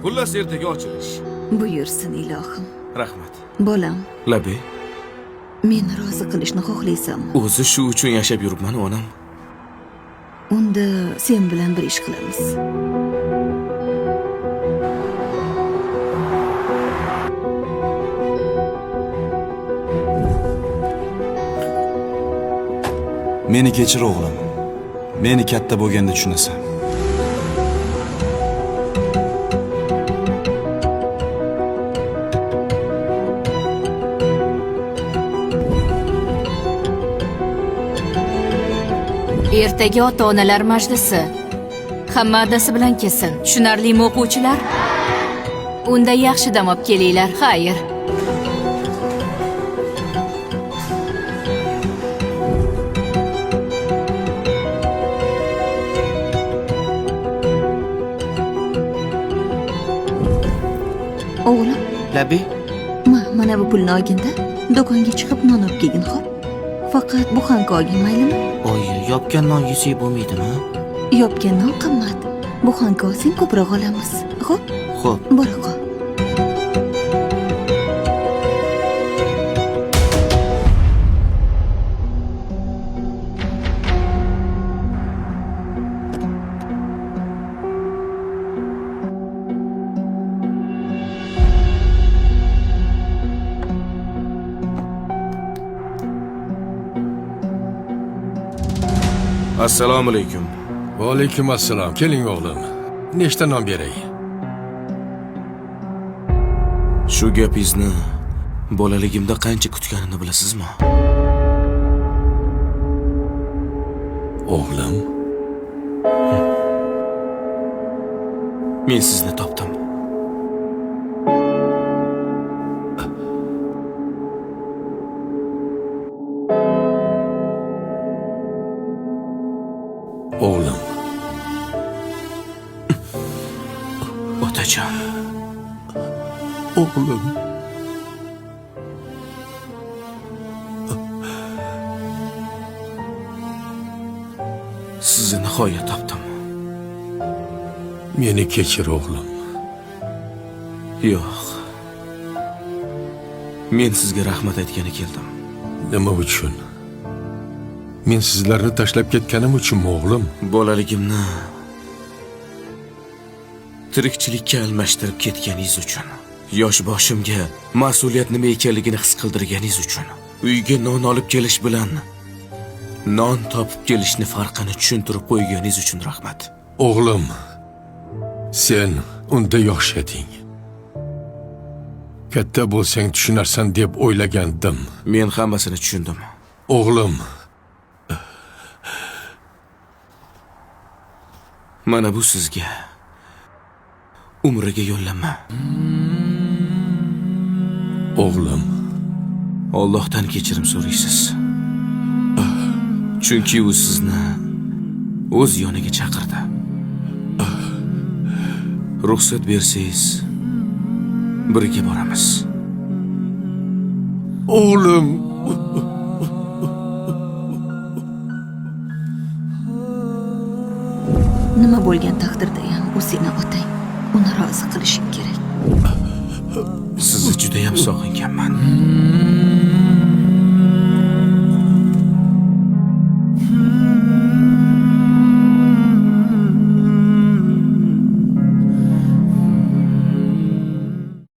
Xullas, ertaga ochilish. Buyursin ilohim. Rahmat. Bolam, Labi, meni rozi qilishni xohlaysanmi? O'zi shu uchun yashab yuribman, onam. Unda sen bilan bir ish qilamiz. Meni kechir o'g'lim. Meni katta bo'lganda tushunasan. Ertaga ota-onalar majlisi. Hamma adasi bilan kelsin. Tushunarlimi o'quvchilar? Unda yaxshi dam olib kelinglar. Xayr. O'g'lim, Labi, ma, mana bu pulni olginda, do'konga chiqib non olib kelgin, xo'p? Faqat buxanka olgin, maylimi? Oyi, yopgan non yesak bo'lmaydimi? Yopgan non qimmat. Buxanka olsang ko'proq olamiz. Xo'p? Xo'p. Bora qol. Assalomu alaykum. Va alaykum assalom. Keling o'g'lim. Nechta non beray? Shu gapingizni bolaligimda qancha kutganimni bilasizmi? O'g'lim, Men sizni topdim. O'g'lim. Otajon. O'g'lim. Sizni nihoyat topdim. Meni kechir o'g'lim. Yo'q. Men sizga rahmat aytgani keldim. Nima uchun? Men sizlarni tashlab ketganim uchunmi o'g'lim? Bolaligimni tirikchilikka almashtirib ketganingiz uchun, yosh boshimga mas'uliyat nima ekanligini his qildirganingiz uchun, uyga non olib kelish bilan non topib kelishni farqini tushuntirib qo'yganingiz uchun rahmat. O'g'lim, sen unda yosh eding. Katta bo'lsang tushunarsan deb o'ylagandim. Men hammasini tushundim. O'g'lim, Mana bu sizga umriga yo'llanma. O'g'lim, Allohdan kechirim so'raysiz. Chunki u sizni o'z yoniga chaqirdi. Ruxsat bersangiz, birga boramiz. O'g'lim. Nima bo'lgan taqdirda ham u seni otang. Uni rozi qilishing kerak. Sizni juda ham sog'inganman.